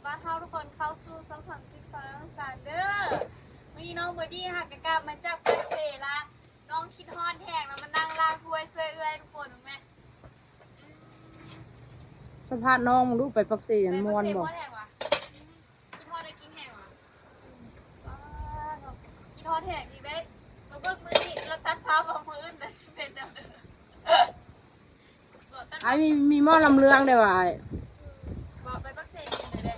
ຕ້ອນຮັບທຸກຄົນເຂົ້າສູ່ຊ່ອງຂອງ Kick Sound Sanders ມື້ນີ້ນ້ອງເບີດີ້ຫາກະກັບມາຈາກປາກເຊລະ ນ້ອງຄິດຮອດແຮງລະມານັ່ງລ້າງຖ້ວຍຊ່ວຍເອື້ອຍທຸກຄົນເບິ່ງແມະ. ອືມ ສຳພາດນ້ອງດູ ໄປປາກເຊ ແມ່ນ ມ່ວນບໍ່? ຄິດຮອດໄອ້ກິງແຮງຫວາ? ຄິດຮອດແຮງອີກເດ້. ມາເບິ່ງມື້ນີ້ລະຕັດພາບວ່າມື້ອື່ນລະຊິເປັນແນວໃດ. ອ້າຍມີ ມີໝໍລຳເລື່ອງເດ້ວ່າອ້າຍ. ເວົ້າໄປປາກເຊແດ່.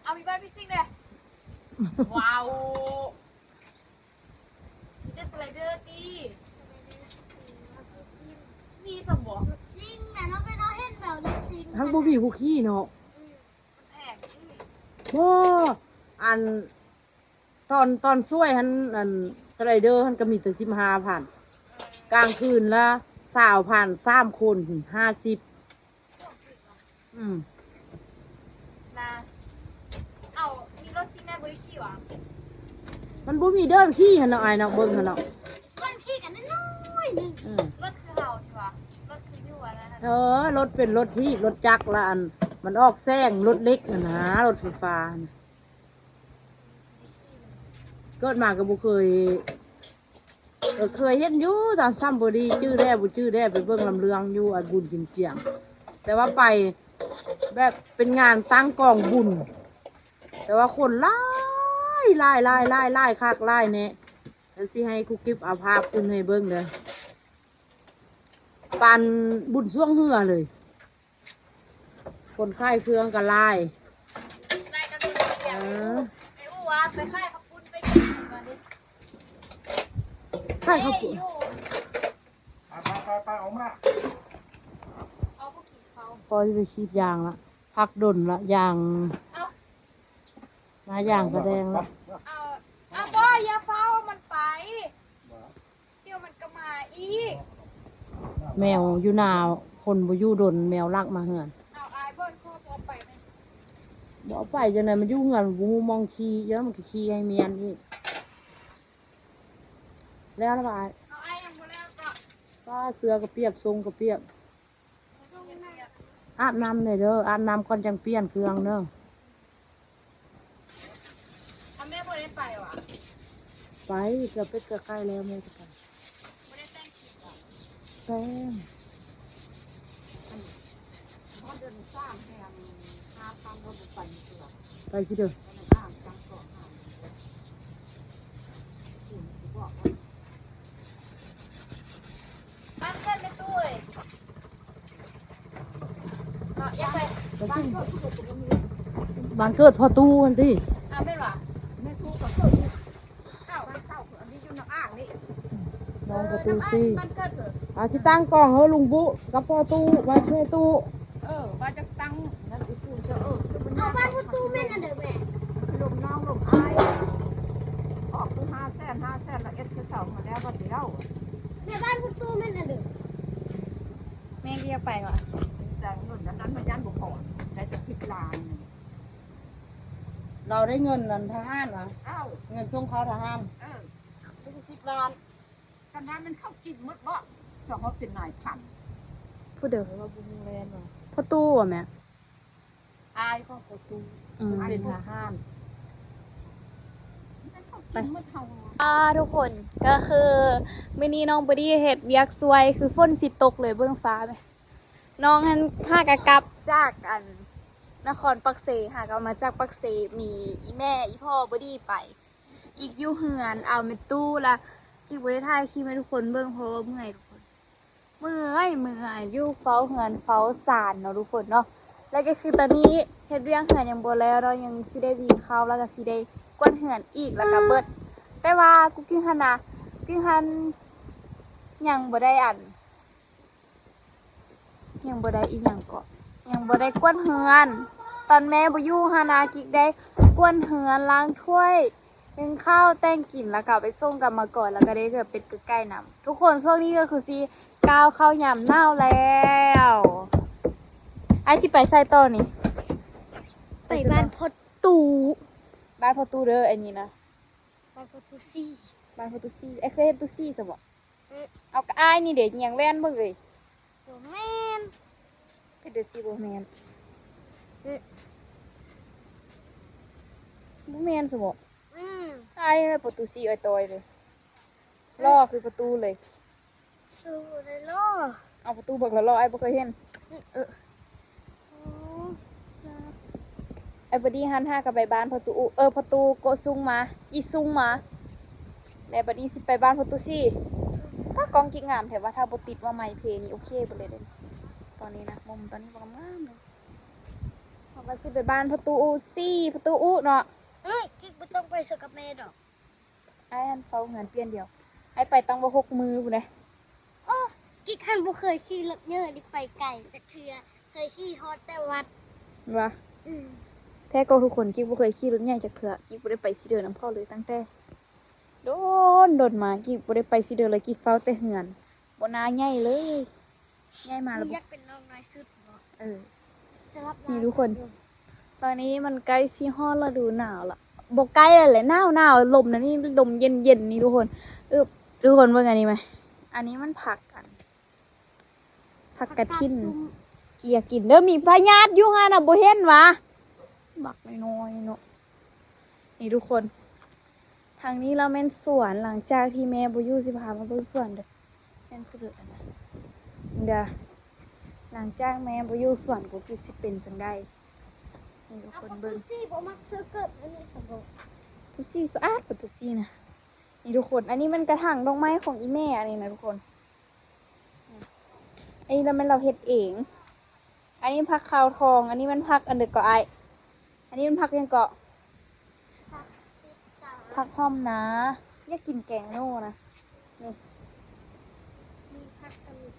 ເອົາ ມີບ້ານພີ່ຊິງເດ້. ວ້າວ ມີແຕ່ສະໄລເດີຕິ. ມີສ່ຳບໍ່? ຊິງນະ ນ້ອງໄປ ນ້ອງເຫັນແບບຊິງ ທັງບໍ່ມີຜູ້ຂີ່ເນາະ. ອືມ ມັນແພງຕິ. ບໍ່ ອັນ ຕອນ ຕອນຊ່ວຍຫັ້ນ ອັນສະໄລເດີຫັ້ນກະມີແຕ່ສິບຫ້າພັນ ກາງຄືນລະຊາວພັນ ສາມຄົນຫ້າສິບ. ອືມ ນະ ເອົາ ມີລົດຊິງແດ່ບໍ່ໄດ້ຂີ່ຫວາ? ມັນບໍ່ມີເດີນຂີ່ຫັ້ນເນາະ ອ້າຍເນາະ ເບິ່ງຫັ້ນເນາະ. ມັນຂີ່ກັນນ້ອຍໜຶ່ງ. ອືມ ລົດຄືເຮົານີ້ຫວາ? ລົດຄືຢູ່ອັນນັ້ນ. ເອີ ລົດເປັນລົດຖີບລົດຈັກລະ ອັນ ມັນອອກແສງລົດເລັກຫັ້ນນະ ລົດໄຟຟ້າຫັ້ນ. ເກີດມາກະບໍ່ເຄີຍ ເອີ ເຄີຍເຫັນຢູ່ຕາມຊ້ຳບໍ່ດີ ຈື່ແດ່ບໍ່ຈື່ແດ່ ໄປເບິ່ງລຳເລື່ອງຢູ່ອັນບຸນກິນຈຽງ ແຕ່ວ່າໄປແບບເປັນງານຕັ້ງກອງບຸນ ແຕ່ວ່າຄົນຫຼາຍ ຫຼາຍ ຫຼາຍ ຫຼາຍ ຫຼາຍຄັກຫຼາຍແນ່. ດຽວຊິໃຫ້ຄູກິບເອົາພາບຂຶ້ນໃຫ້ເບິ່ງເດີ ປານບຸນຊ່ວງເຮືອເລີຍ. ຄົນຂາຍເຄື່ອງກະຫຼາຍ. ເອີ ໄປອູ້ວ່າໄປຂາຍເຂົ້າປຸ້ນ ໄປຂາຍເຂົ້າປຸ້ນ. ໄປ ໄປ ໄປ ອອກມາ ເອົາມາ ເອົາບໍ່ກິນເຂົ້າ. ພໍ່ຊິໄປສີດຢາງລະ ພັກດົນລະ ຢາງ ເອົາ ໜ້າຢາງກະແດງລະ. ເອົາ ເອົາ ບໍ່ ຢ່າຟ້າວມັນໄປ. ດຽວມັນກະມາອີກ. ແມວຢູ່ນາ ຄົນບໍ່ຢູ່ດົນ ແມວລັກມາເຮືອນ. ເອົາ ອ້າຍ ບໍ່ ພໍ່ບໍ່ເອົາໄປແມ່ນ. ບໍ່ເອົາໄປຈັ່ງໃດ ມັນຢູ່ເຮືອນ ບໍ່ຮູ້ໝ່ອງຂີ້ ຢ້ານມັນກະຂີ້ໃຫ້ເມຍອີກ. ແລ້ວລະບໍ່ອ້າຍ? ເອົາ ອ້າຍ ຍັງບໍ່ແລ້ວເກາະ. ປ້າ ເສື້ອກະປຽກ ຊົງກະປຽກ. ອາບນ້ຳແດ່ເດີ ອາບນ້ຳກ່ອນຈັ່ງປ່ຽນເຄື່ອງເດີ. ແມ່ບໍ່ໄດ້ໄປຫວາ? ໄປ ເກືອບເປັດເກືອບໄກ່ແລ້ວ ແມ່ຈະໄປ. ບໍ່ໄດ້ແຕ່ງຄລິບຫວາ? ແຕ່ງ. ຮອດເດືອນສາມແຮງ ຫາທາງບໍ່ໄປເທື່ອ. ໄປຊິເດີ. ບ້ານເກີດແມ່ຕູ້ເອີຍ ເນາະ ຢາກໄປ ບ້ານເກີດພໍ່ຕູ້ຫັ້ນຕິ. ອ້າວ ແມ່ນຫວາ? ແມ່ຕູ້ກະເກີດຢູ່ ເອົາ ບ້ານເກົ່າ ອັນນີ້ຢູ່ນຳອ່າງນີ້. ນ້ອງປະຕູສີ່ ບ້ານເກີດເພິ່ນ. ອາ ຊິຕັ້ງກອງເຮີລຸງບຸກັບພໍ່ຕູ້ ບ້ານແມ່ຕູ້. ເອີ ວ່າຈະຕັ້ງນັ້ນອີກປູເຈົ້າ. ເອີ ເອົາ ບ້ານພໍ່ຕູ້ແມ່ນອັນໃດແມ່? ລົມນ້ອງລົມອ້າຍ ອອກຄືຫ້າແສນ ຫ້າແສນລະເອັດຄືເສົາມາແລ້ວບາດດຽວ. ແມ່ ບ້ານພໍ່ຕູ້ແມ່ນອັນໃດ? ແມ່ກະຢາກໄປຫວາ? ແຕ່ເງິນອັນນັ້ນມາຢ້ານບໍ່ພໍ ໄດ້ແຕ່ສິບລ້ານ. ລາວໄດ້ເງິນອັນທະຫານຫວາ? ເອີ ເງິນສົ່ງເຂົ້າທະຫານ. ເອີ ໄດ້ສິບລ້ານ. ຄັນວ່າມັນເຂົ້າກິນໝົດບໍ່ ສະເຮົາເປັນນາຍພັນ. ຜູ້ໃດວ່າບໍ່ຮູ້ແລ່ນຫວາ? ພໍ່ຕູ້ຫວາແມ່? ອ້າຍຂອງພໍ່ຕູ້. ອືມ ເປັນທະຫານ. ມັນເຂົ້າກິນໝົດເຮົາ. ອ່າ ທຸກຄົນ ກະຄືມື້ນີ້ນ້ອງບອດີ້ເຮັດວຽກຊ່ວຍ ຄືຝົນຊິຕົກເລີຍ ເບິ່ງຟ້າແມະ. ນ້ອງຫັ້ນຫາກະກັບຈາກອັນນະຄອນປາກເຊ ຫາກະມາຈາກປາກເຊ ມີອີ່ແມ່ ອີ່ພໍ່ບອດີ້ໄປ. ກິກຢູ່ເຮືອນ ເອົາແມ່ຕູ້ລະ ກິກບໍ່ໄດ້ຖ່າຍຄລິບໃຫ້ທຸກຄົນເບິ່ງ ເພາະວ່າເມື່ອຍທຸກຄົນ ເມື່ອຍ ເມື່ອຍ ຢູ່ເຝົ້າເຮືອນເຝົ້າຊານເນາະທຸກຄົນເນາະ. ແລະກະຄືຕອນນີ້ເຮັດວຽກເຮືອນຍັງບໍ່ແລ້ວເນາະ ຍັງຊິໄດ້ຫວີງເຂົ້າ ລະກະຊິໄດ້ກວາດເຮືອນອີກ ລະກະເບິດ. ແຕ່ວ່າກຸກກິກຫັ້ນນະ ກຸກກິກຫັ້ນຍັງບໍ່ໄດ້ອັນ ຍັງບໍ່ໄດ້ອີ່ຫຍັງເກາະ ຍັງບໍ່ໄດ້ກວາດເຮືອນ. ຕອນແມ່ບໍ່ຢູ່ຫັ້ນນະ ກິກໄດ້ກວາດເຮືອນ ລ້າງຖ້ວຍ ໜຶ້ງເຂົ້າ ແຕ່ງກິນ ລະກະເອົາໄປສົ່ງກຳມະກອນ ລະກະໄດ້ເຫຼືອເປັດກະໄກ່ນຳ. ທຸກຄົນ ຊ່ວງນີ້ກະຄືຊິກ້າວເຂົ້າຍາມໜາວແລ້ວ. ອ້າຍຊິໄປໃສຕໍ່ນີ້? ໄປບ້ານພໍ່ຕູ້. ບ້ານພໍ່ຕູ້ເດີ ອັນນີ້ນະ ບ້ານພໍ່ຕູ້ສີ່. ບ້ານພໍ່ຕູ້ສີ່. ອ້າຍເຄີຍເຫັນຕູ້ສີ່ຊະບໍ່? ອືມ ເອົາ ກະອ້າຍນີ້ເດ ຍຽງແວ່ນເບິ່ງເອີຍ. ບໍ່ແມ່ນ ເຮັດໄດ້ຊິບໍ່ແມ່ນ. ບໍ່ແມ່ນຊະບໍ? ອືມ ອ້າຍ ປະຕູສີ່ອ້າຍຕ້ອຍເດ້ ຫຼໍ່ຄືປະຕູເລີຍ. ປະຕູໄດ້ຫຼໍ່ ເອົາປະຕູບັກຫຼໍ່ ອ້າຍບໍ່ເຄີຍເຫັນ. ເອີ ໂອ້ ອ້າຍບໍ່ດີຫັ້ນຫາກະໄປບ້ານພໍ່ຕູ້ອຸ ເອີ ພໍ່ຕູ້ໂກະຊຸງມາ ຈີຊຸງມາ ແລ້ວບັດນີ້ຊິໄປບ້ານພໍ່ຕູ້ສີ່. ປາ ກ້ອງກິກງາມແທ້ວ່າ ຖ້າບໍ່ຕິດວ່າໄມເພນີ້ໂອເຄເບິດເລີຍເດ້. ຕອນນີ້ນະ ມຸມຕອນນີ້ບໍ່ງາມເລີຍ. ເຮົາກະຊິໄປບ້ານພໍ່ຕູ້ອູສີ່ ພໍ່ຕູ້ອຸເນາະ. ເອີຍ ກິກບໍ່ຕ້ອງໄປໃສກັບແມ່ດອກ. ອ້າຍຫັ້ນເຝົ້າເຮືອນປ່ຽນດຽວ ອ້າຍໄປຕັ້ງວ່າຫົກມື້ພຸ້ນເດ້. ໂອ້ ກິກຫັ້ນບໍ່ເຄີຍຂີ່ລົດໃຫຍ່ໄປໄກຈັກເທື່ອ ເຄີຍຂີ່ຮອດແຕ່ວັດ. ວ່າ ອືມ ແທ້ກໍທຸກຄົນ ກິກບໍ່ເຄີຍຂີ່ລົດໃຫຍ່ຈັກເທື່ອ ກິກບໍ່ໄດ້ໄປຊີເດີນຳເຂົາເລີຍ ຕັ້ງແຕ່ດົນໆມາ ກິກບໍ່ໄດ້ໄປຊີເດີນເລີຍ ກິກເຝົ້າແຕ່ເຮືອນ ບໍ່ໜ້າໃຫຍ່ເລີຍ. ໃຫຍ່ມາແລ້ວ ຢາກເປັນນ້ອງນ້ອຍສຸດບໍ? ເອີ ສຳລັບ ນີ້ທຸກຄົນ ຕອນນີ້ມັນໃກ້ຊິຮອດລະດູໜາວລະ ບໍ່ໃກ້ແລ້ວແຫຼະ ໜາວໆ ລົມນະນີ້ ລົມເຢັນໆ ນີ້ທຸກຄົນ. ອຶບ ທຸກຄົນເບິ່ງອັນນີ້ໄໝ ອັນນີ້ມັນຜັກ ອັນ ຜັກກະທິນ ກິນເດີ ມີພະຍາດຢູ່ຫັ້ນນະ ບໍ່ເຫັນຫວາ ບັກນ້ອຍໆ ເນາະ. ນີ້ທຸກຄົນ ທາງນີ້ລະແມ່ນສວນ ຫຼັງຈາກທີ່ແມ່ບໍ່ຢູ່ ຊິພາມາເບິ່ງສວນເດີ ແມ່ນຜູ້ເດີອັນນະ ເດີ ຫຼັງຈາກແມ່ບໍ່ຢູ່ ສວນກຸກກິກຊິເປັນຈັ່ງໃດ ນີ້ທຸກຄົນເບິ່ງ. ຕູຊີບໍ່ມັກເສື້ອເກີບອັນນີ້ຊັ້ນບໍ? ຕູຊີສະອາດກວ່າຕູຊີນະ. ນີ້ທຸກຄົນ ອັນນີ້ແມ່ນກະຖາງດອກໄມ້ຂອງອີ່ແມ່ອັນນີ້ນະທຸກຄົນ. ອັນນີ້ລະແມ່ນລາວເຮັດເອງ. ອັນນີ້ຜັກຂາວທອງ ອັນນີ້ແມ່ນຜັກອັນໃດເກາະອ້າຍ? ອັນນີ້ແມ່ນຜັກຫຍັງເກາະ? ຜັກຫອມນາ. ຢາກກິນແກງໂນນະ ນີ້ ມີຜັກອັນນີ້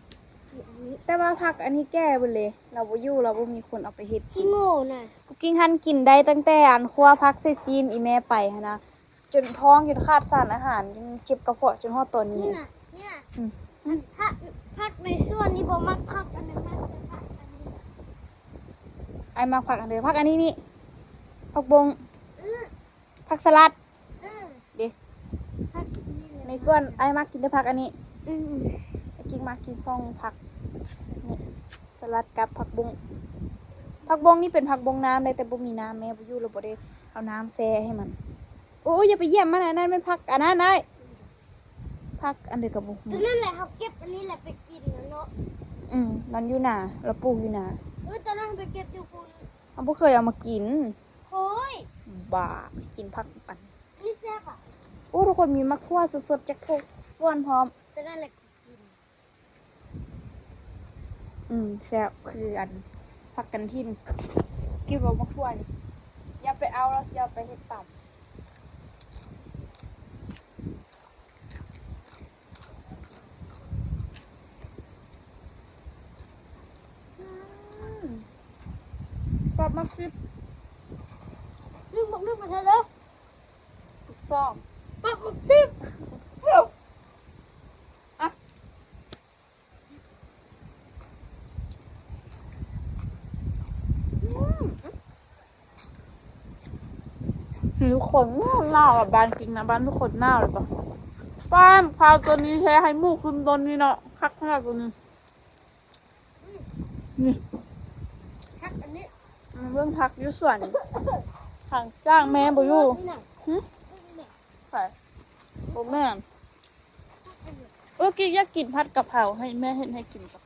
ມີອັນນີ້ ແຕ່ວ່າຜັກອັນນີ້ແກ່ເບິດເລີຍ ລາວບໍ່ຢູ່ ລາວບໍ່ມີຄົນເອົາໄປເຮັດ ຂີ້ໂມ້ນະ. ກຸກກິກຫັ້ນກິນໄດ້ຕັ້ງແຕ່ອັນຂົ້ວຜັກໃສ່ຊີ້ນອີ່ແມ່ໄປຫັ້ນນະ ຈົນທ້ອງຈົນຂາດສານອາຫານ ຈົນເຈັບກະເພາະຈົນຮອດຕອນນີ້. ນີ້ນະ ນີ້ນະ ອືມ ອັນຜັກ ຜັກໃນສວນນີ້ບໍ່ມັກ ຜັກອັນນັ້ນມັກ ແຕ່ຜັກອັນນີ້ ອ້າຍມັກຜັກອັນໃດ? ຜັກອັນນີ້ນີ້ ຜັກບົ້ງ ອື ຜັກສະຫຼັດ ອື ເດ ໃນສວນອ້າຍມັກກິນແຕ່ຜັກອັນນີ້. ອື ກິນ ມັກກິນສອງຜັກນີ້ ສະຫຼັດກັບຜັກບົ້ງ. ຜັກບົ້ງນີ້ເປັນຜັກບົ້ງນ້ຳເດ້ ແຕ່ບໍ່ມີນ້ຳ ແມ່ບໍ່ຢູ່ ລະບໍ່ໄດ້ເອົານ້ຳແຊ່ໃຫ້ມັນ. ໂອ້ຍ ຢ່າໄປຢຽບມັນ ອັນນັ້ນແມ່ນຜັກ ອັນນັ້ນອ້າຍ ຜັກອັນໃດກະບໍ່ຮູ້. ຕົວນັ້ນແຫຼະ ເຮົາເກັບອັນນີ້ແຫຼະໄປກິນແລ້ວເນາະ. ອືມ ມັນຢູ່ນາ ລາວປູກຢູ່ນາ. ເອີ ຕອນນັ້ນເຮົາໄປເກັບຢູ່ພຸ້ນ ເຮົາບໍ່ເຄີຍເອົາມາກິນ. ໂອ້ຍ ບ້າ ກິນຜັກປັນ ອັນນີ້ແຊບອະ. ໂອ້ ທຸກຄົນ ມີໝາກຖົ່ວສົດໆ ຈາກທຸກສວນພ້ອມ. ຕົວນັ້ນແຫຼະ ອືມ ແຊບ ຄືອັນຜັກກະທິນ ກິນກັບໝາກຖົ່ວນີ້ ຢ່າໄປເອົາ ລາວຊິເອົາໄປເຮັດຕຳ. ອືມ ປາບໝາກສິບ ໜຶ່ງບວກໜຶ່ງເປັນເທົ່າໃດ? ສອງ. ປາບໝາກສິບ ອະ ອືມ ທຸກຄົນ ໜາວໆ ບ້ານກິນນະ ບ້ານທຸກຄົນໜາວເລີຍປະ. ປ້າ ພາວໂຕນີ້ແທ້ ໃຫ້ໝູຂຶ້ນຕົ້ນນີ້ເນາະ ຄັກຂະໜາດໂຕນີ້. ນີ້ ຜັກອັນນີ້ ມາເບິ່ງຜັກຢູ່ສວນ ຫາງຈ້າງແມ່ບໍ່ຢູ່. ຫຶ? ໃຜ? ບໍ່ແມ່ນ. ເອີ ກິກຢາກກິນຜັດກະເພົາ ໃຫ້ແມ່ເຮັດໃຫ້ກິນກ່ອນ.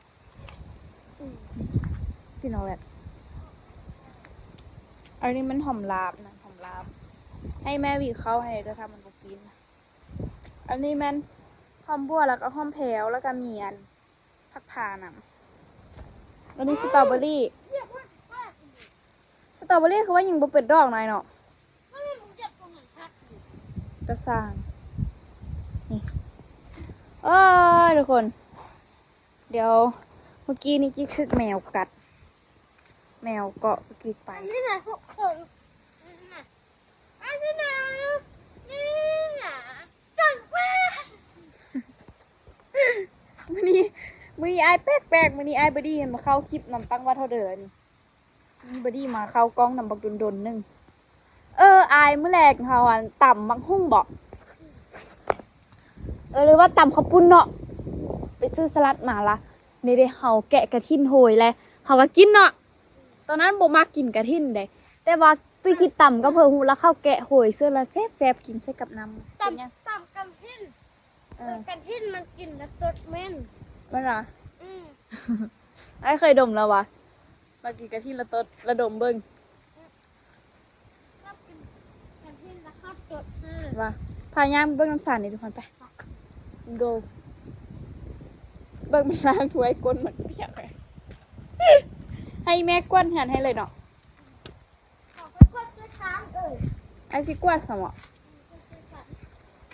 ອືມ ກິນເອົາແຫຼະ. ອັນນີ້ມັນຫອມລາບນະ ຫອມລາບ. ໃຫ້ແມ່ຫວີເຂົ້າໃຫ້ເດີ ຖ້າມັນບໍ່ກິນ. ອັນນີ້ແມ່ນຫອມບົ່ວ ແລ້ວກະຫອມແພ້ວ ແລ້ວກະມີອັນ ຜັກທານຳ. ອັນນີ້ສະຕໍເບີຣີ. ສະຕໍເບີຣີ ເຂົາວ່າຍັງບໍ່ເປັນດອກໜ້ອຍເນາະ. ກະຊ່າງ. ນີ້ ໂອ້ຍ ທຸກຄົນ ດຽວ ເມື່ອກີ້ນີ້ກິກຖືກແມວກັດ ແມວເກາະກິກໄປ. ອັນນີ້ນະ ທຸກຄົນ ອັນນີ້ນະ ນີ້ນະ ຈັງຫວະ ມື້ນີ້ ມື້ນີ້ອ້າຍແປກໆ ມື້ນີ້ອ້າຍບໍ່ດີມາເຂົ້າຄລິບນຳ ຕັ້ງວ່າເທົ່າເດີແລ້ວນີ້ ນີ້ບໍ່ດີມາເຂົ້າກ້ອງນຳບັກດົນໆ ໜຶ່ງ. ເອີ ອ້າຍ ມື້ແລງເຮົາອັນຕຳໝາກຫຸ່ງເບາະ ເອີ ຫຼືວ່າຕຳເຂົ້າປຸ້ນເນາະ ໄປຊື້ສະຫຼັດມາລະ ນີ້ເດ້ ເຮົາແກະກະຖິນໂຮຍແລ້ວ ເຮົາກະກິນເນາະ. ຕອນນັ້ນບໍ່ມັກກິນກະຖິນເດ້ ແຕ່ວ່າໄປກິນຕຳກັບເພິ່ນ ຮູ້ລະເຂົາແກະໂຫຍເສີລະແຊບໆ ກິນໃສ່ກັບນ້ຳ ຕຳ ເປັນຫຍັງ? ຕຳກະຖິນ ເອີ ເອີ ກະຖິນມັນກິນລະຕົດເໝັນ ແມ່ນຫວາ? ອືມ ອ້າຍເຄີຍດົມລະຫວາ? ມາກິນກະຖິນລະຕົດ ລະດົມເບິ່ງ ລະກິນກະຖິນລະເຂົ້າຕົດ ຫວາ? ພາຍ່າງເບິ່ງນ້ຳສານີ້ທຸກຄົນ ໄປ ໂກ ເບິ່ງມັນລ້າງຖ້ວຍກົ້ນມັນປຽກ ໃຫ້ແມ່ກວາດເຮືອນໃຫ້ເລີຍເນາະ. ອ້າຍຊິກວາດຊັ້ນເບາະ?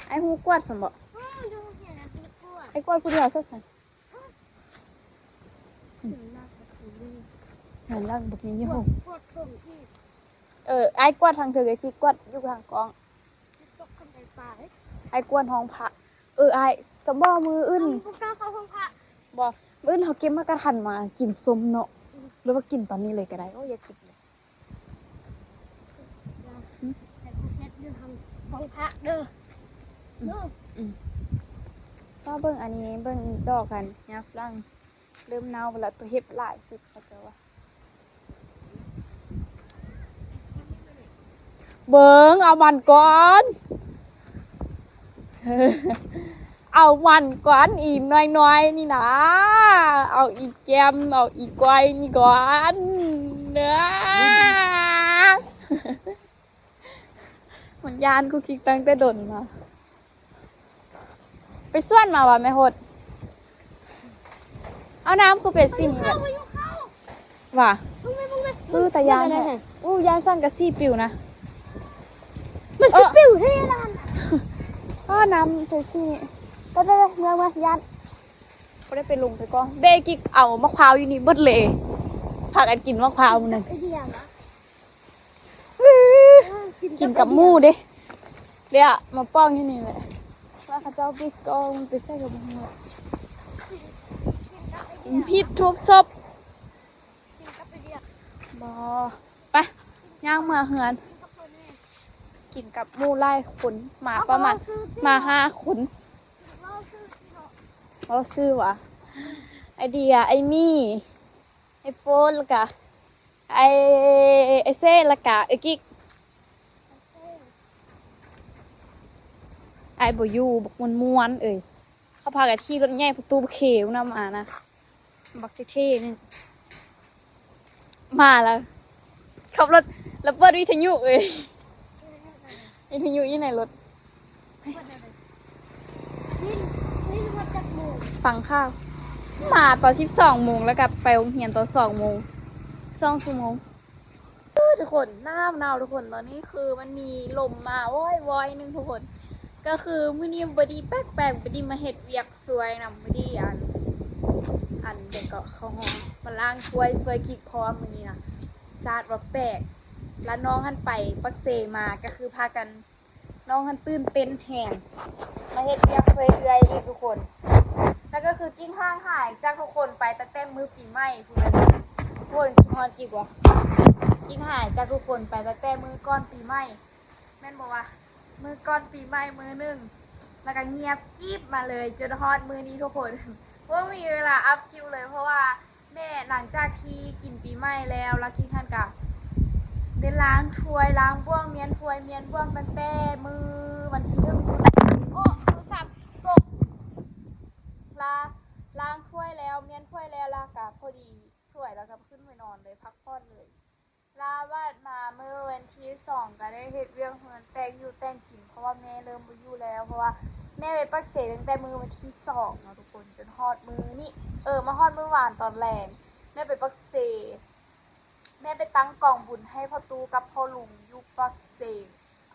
ອ້າຍຮູ້ກວາດຊັ້ນເບາະ? ອ້າຍກວາດຜູ້ດຽວຊະຊັ້ນ. ເຮືອນຫຼັງບັກນີ້ໂຫ ເອີ ອ້າຍກວາດທາງເທິງ ອ້າຍຊິກວາດຢູ່ທາງກ້ອງ. ອ້າຍກວາດຫ້ອງພະ. ເອີ ອ້າຍ ສຳບໍ່ມື້ອື່ນ ບໍ່ ມື້ອື່ນເຮົາເກັບໝາກກະທັນມາກິນສົ້ມເນາະ ຫຼືວ່າກິນຕອນນີ້ເລີຍກະໄດ້. ໂອ້ຍ ຢາກກິນເລີຍ. ໃຫ້ຜູ້ເຮັດຢູ່ທາງຫ້ອງພະເດີ ອືມ ເດີ ອືມ ມາເບິ່ງອັນນີ້ ເບິ່ງດອກຫັ້ນ ຫຍ້າຝຣັ່ງເລີ່ມເນົ່າແລ້ວ ໂຕເຫັບຫຼາຍສຸດເຂົາເຈົ້າວ່າ. ເບິ່ງ ເອົາມັນກ່ອນ ເອົາມັນກ່ອນ ອີ່ມນ້ອຍໆນີ້ນະ ເອົາອີ່ແກ້ມ ເອົາອີ່ກ້ອຍນີ້ກ່ອນເດີ. ມັນຢ້ານກູຄິກຕັ້ງແຕ່ດົນມາ. ໄປສວນມາຫວາແມ່ຫົດ? ເອົາ ນ້ຳຄືເປັນສີນີ້ແຫຼະ ຫວາ? ເອີ ຕາຢ້ານແທ້. ອູ້ ຢ້ານສັງກະສີປິວນະ ມັນຊິປິວແທ້ລະຫັ້ນ. ອ້າ ນ້ຳເປັນສີນີ້ ໄປໆໆ ເມືອໆ ຢ້ານ. ບໍ່ໄດ້ໄປລົງໄປກ່ອນ ເບກິກເອົາໝາກພ້າວຢູ່ນີ້ເບິດເລີຍ ພາກັນກິນໝາກພ້າວມື້ນັ້ນ. ກິນກັບໝູ່ເດ້ ເດະ ມາປ້ອງຢູ່ນີ້ແຫຼະ ວ່າເຂົາເຈົ້າປິດກ້ອງໄປໃສກະບໍ່ຮູ້. ຜິດທຸກສົບ ບໍ່ ໄປ ຍ່າງເມືອເຮືອນ. ກິນກັບໝູ່ຫຼາຍຄົນ ມາປະມານ ມາຫ້າຄົນ. ເວົ້າຊື່ຫວາ? ໄອເດຍ ໄອໝີ່ ໄອໂຟນ ແລ້ວກະ ໄອ ໄອເຊ ແລ້ວກະເອື້ອຍກິກ. ອ້າຍບໍ່ຢູ່ ບັກມ່ວນໆເອີຍ ເຂົາພາກັນຂີ່ລົດໃຫຍ່ປະຕູເຄນຳອານະ ບັກເທ່ໆໜຶ່ງ ມາແລ້ວ ຂັບລົດ ແລ້ວເປີດວິທະຍຸເອີຍ ວິທະຍຸຢູ່ໃນລົດ. ຟັງຂ່າວ ມາຕອນສິບສອງໂມງ ແລ້ວກໍໄປໂຮງຮຽນຕອນສອງໂມງ ສອງຊົ່ວໂມງ. ເອີ ທຸກຄົນ ໜາວໆ ທຸກຄົນ ຕອນນີ້ຄືມັນມີລົມມາວອຍໆໜຶ່ງທຸກຄົນ. ກໍຄືມື້ນີ້ບໍ່ດີແປກໆ ບໍ່ດີມາເຮັດວຽກຊ່ວຍນຳ ບໍ່ດີອັນ ອັນໃດເກາະ ເຂົ້າຫ້ອງ ມາລ້າງຖ້ວຍຊ່ວຍກິກພ້ອມມື້ນີ້ນະ ຊາດວ່າແປກ ລະນ້ອງຫັ້ນໄປປາກເຊມາ ກໍຄືພາກັນ ນ້ອງຫັ້ນຕື່ນເຕັ້ນແຮງ ມາເຮັດວຽກຊ່ວຍເອື້ອຍອີກທຸກຄົນ. ແລ້ວກໍຄືກິກຫ່າງຫາຍຈາກທຸກຄົນໄປຕັ້ງແຕ່ມື້ປີໃໝ່ພຸ້ນ ທຸກຄົນຄິດຮອດກິກບໍ່? ກິກຫາຍຈາກທຸກຄົນໄປຕັ້ງແຕ່ມື້ກ່ອນປີໃໝ່ ແມ່ນບໍ່ວະ? ມື້ກ່ອນປີໃໝ່ມື້ໜຶ່ງ ແລ້ວກໍງຽບກີບມາເລີຍ ຈົນຮອດມື້ນີ້ທຸກຄົນ ບໍ່ມີເວລາອັບຄລິບເລີຍ ເພາະວ່າ ແມ່ ຫຼັງຈາກທີ່ກິນປີໃໝ່ແລ້ວ ລະກິກຫັ້ນກະໄດ້ລ້າງຖ້ວຍລ້າງບ່ວງ ມ້ຽນຖ້ວຍມ້ຽນບ່ວງ ຕັ້ງແຕ່ມື້ວັນທີໜຶ່ງພຸ້ນ. ໂອ້ ໂທລະສັບຕົກ. ລະ ລ້າງຖ້ວຍແລ້ວ ມ້ຽນຖ້ວຍແລ້ວ ລະກະພໍດີສວຍ ລະກະຂຶ້ນໄປນອນເລີຍ ພັກຜ່ອນເລີຍ. ລະບາດມາມື້ວັນທີສອງ ກະໄດ້ເຮັດວຽກເຮືອນ ແຕ່ງຢູ່ແຕ່ງກິນ ເພາະວ່າແມ່ເລີ່ມບໍ່ຢູ່ແລ້ວ ເພາະວ່າແມ່ໄປປາກເຊຕັ້ງແຕ່ມື້ວັນທີສອງເນາະທຸກຄົນ ຈົນຮອດມື້ນີ້ ເອີ ມາຮອດມື້ວານຕອນແລງ ແມ່ໄປປາກເຊ ແມ່ໄປຕັ້ງກອງບຸນໃຫ້ພໍ່ຕູ້ກັບພໍ່ລຸງຢູ່ປາກເຊ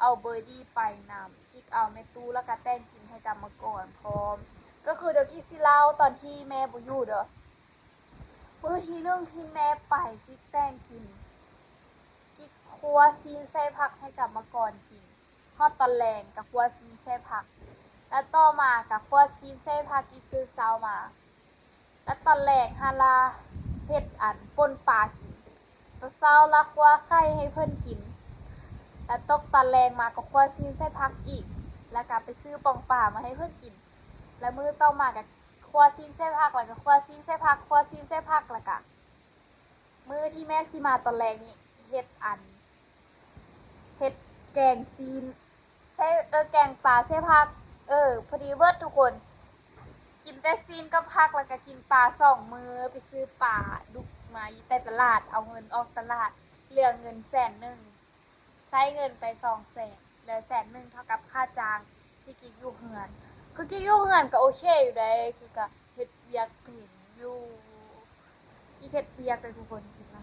ເອົາເບີດີ້ໄປນຳ ກິກເອົາແມ່ຕູ້ ລະກະແຕ່ງກິນໃຫ້ກຳມະກອນພ້ອມ. ກໍຄືດຽວກິກຊິເລົ່າຕອນທີ່ແມ່ບໍ່ຢູ່ເດີ. ມື້ທີໜຶ່ງທີ່ແມ່ໄປ ກິກແຕ່ງກິນ ກິກຄົວຊີ້ນໃສ່ຜັກໃຫ້ກຳມະກອນກິນ. ຮອດຕອນແລງກະຄົວຊີ້ນໃສ່ຜັກ ແລະຕໍ່ມາກະຄົວຊີ້ນໃສ່ຜັກ ກິກຕື່ນເຊົ້າມາ ແລະຕອນແລງຫັ້ນລະເຮັດອັນປົ່ນປາກິນ. ຕອນເຊົ້າລະຄົວໄຂ່ໃຫ້ເພິ່ນກິນ ແລະຕົກຕອນແລງມາກະຄົວຊີ້ນໃສ່ຜັກອີກ ແລະກະໄປຊື້ປ່ອງປາມາໃຫ້ເພິ່ນກິນ. ແລະມື້ຕໍ່ມາກະຄົວຊີ້ນໃສ່ຜັກ ແລະກະຄົວຊີ້ນໃສ່ຜັກ ຄົວຊີ້ນໃສ່ຜັກ ແລະກະ ມື້ ທີ່ແມ່ຊິມາຕອນແລງນີ້ ເຮັດອັນ ເຮັດແກງຊີ້ນ ໃສ່ ເອີ ແກງປາໃສ່ຜັກ ເອີ ພໍດີເບີດທຸກຄົນ ກິນແຕ່ຊີ້ນກັບຜັກ ແລ້ວກະກິນປາສອງມື້ ໄປຊື້ປາດຸກມາຢູ່ໃນຕະຫຼາດ ເອົາເງິນອອກຕະຫຼາດ ເຫຼືອເງິນແສນໜຶ່ງ ໃຊ້ເງິນໄປສອງແສນ ເຫຼືອແສນໜຶ່ງເທົ່າກັບຄ່າຈ້າງທີ່ກິກຢູ່ເຮືອນ ຄືກິກຢູ່ເຮືອນກະໂອເຄຢູ່ໃດ໋ ກິກກະເຮັດວຽກເປັນຢູ່ ກິກເຮັດວຽກເດ້ທຸກຄົນ ກິກນະ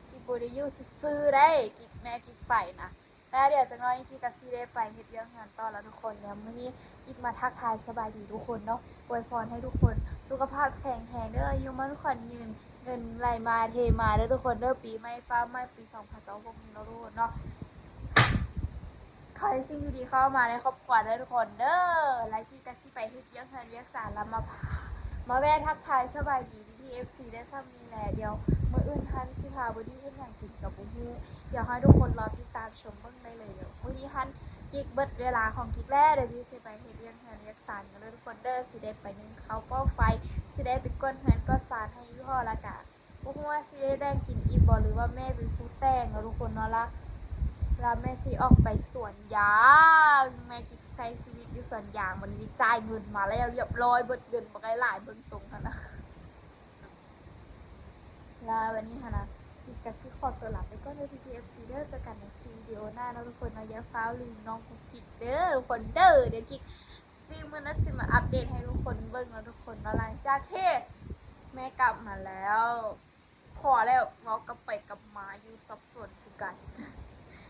ກິກບໍ່ໄດ້ຢູ່ຊື່ໆໃດ໋ ກິກ ແມ່ກິກໄປນະ ແຕ່ດຽວຈັກໜ້ອຍກິກກະຊິໄດ້ໄປເຮັດວຽກເຮືອນຕໍ່ລະທຸກຄົນ ແລ້ວມື້ນີ້ກິກມາທັກທາຍສະບາຍດີທຸກຄົນເນາະ ອວຍພອນໃຫ້ທຸກຄົນສຸຂະພາບແຂງແຮງເດີ ອາຍຸໝັ້ນຂວັນຍືນ ເງິນໄຫຼມາເທມາເດີທຸກຄົນເດີ ປີໃໝ່ຟ້າວໃໝ່ ປີສອງພັນຊາວຫົກນີ້ເນາະທຸກຄົນເນາະ ຂໍໃຫ້ສິ່ງດີໆເຂົ້າມາໃນຄອບຄົວເດີທຸກຄົນເດີ ແລ້ວກິກກະຊິໄປເຮັດວຽກເຮືອນວຽກຊານ ແລ້ວມາ ມາແວ່ທັກທາຍສະບາຍດີພີ່ໆເອັຟຊີໄດ້ຊ່ຳນີ້ແຫຼະ ດຽວມື້ອື່ນຫັ້ນຊິພາບໍ່ດີເຮັດຫຍັງກິນກະບໍ່ຮູ້ ດຽວໃຫ້ທຸກຄົນລໍຕິດຕາມຊົມເບິ່ງໄດ້ເລີຍ ດຽວມື້ນີ້ຫັ້ນກິກເບິດເວລາຂອງກິກແລ້ວ ດຽວກິກຊິໄປເຮັດວຽກເຮືອນວຽກຊານກັນເດີທຸກຄົນເດີ ຊິໄດ້ໄປໜຶ້ງເຂົ້າ ເປົ່າໄຟ ຊິໄດ້ໄປກວດເຮືອນກວດຊານໃຫ້ອີ່ພໍ່ ແລ້ວກະ ບໍ່ຮູ້ວ່າຊິໄດ້ແຕ່ງກິນອີກບໍ່ ຫຼືວ່າແມ່ເປັນຜູ້ແຕ່ງເນາະທຸກຄົນເນາະ ລະ ລະແມ່ຊິອອກໄປສວນຢາງ ແມ່ກິກໃຊ້ຊີວິດຢູ່ສວນຢາງ ບັດນີ້ຈ່າຍເງິນມາແລ້ວຮຽບຮ້ອຍ ເບິດເງິນບໍ່ໄດ້ຫຼາຍເບິ່ງຊົງຫັ້ນນະ ລະບັດນີ້ຫັ້ນນະ ກິກກະຊິຂໍຕົວລາໄປກ່ອນເດີພີ່ໆເອັຟຊີເດີ ເຈີກັນໃນຄລິບວິດີໂອໜ້າເນາະທຸກຄົນເນາະ ຢ່າຟ້າວລືມນ້ອງກຸກກິກເດີທຸກຄົນເດີ ດຽວກິກ ຊິມື້ໜ້າຊິມາອັບເດດໃຫ້ທຸກຄົນເບິ່ງເນາະທຸກຄົນເນາະ ຫຼັງຈາກທີ່ແມ່ກັບມາແລ້ວ ພໍແລ້ວ ເວົ້າກັບໄປກັບມາຢູ່ສັບສົນຄືກັນ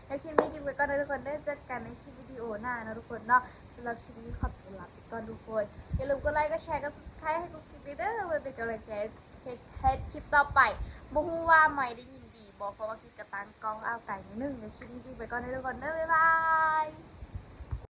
ແລ້ວຄລິບນີ້ກິກໄປກ່ອນເດີທຸກຄົນເດີ ເຈີກັນໃນຄລິບວິດີໂອໜ້າເນາະທຸກຄົນເນາະ ສຳລັບຄລິບນີ້ຂໍຕົວລາໄປກ່ອນທຸກຄົນ ຢ່າລືມກົດໄລ ກົດແຊ ກົດ Subscribe ໃຫ້ກຸກກິກເດີ ເພື່ອເປັນກຳລັງໃຈເຮັດ ເຮັດຄລິບຕໍ່ໄປ ບໍ່ຮູ້ວ່າໄມໄດ້ຍິນດີບໍ່ ເພາະວ່າກິກກະຕັ້ງກ້ອງອາວໄກໜ້ອຍໜຶ່ງ ແລ້ວຄລິບນີ້ກິກໄປກ່ອນເດີທຸກຄົນເດີ ບາຍບາຍ.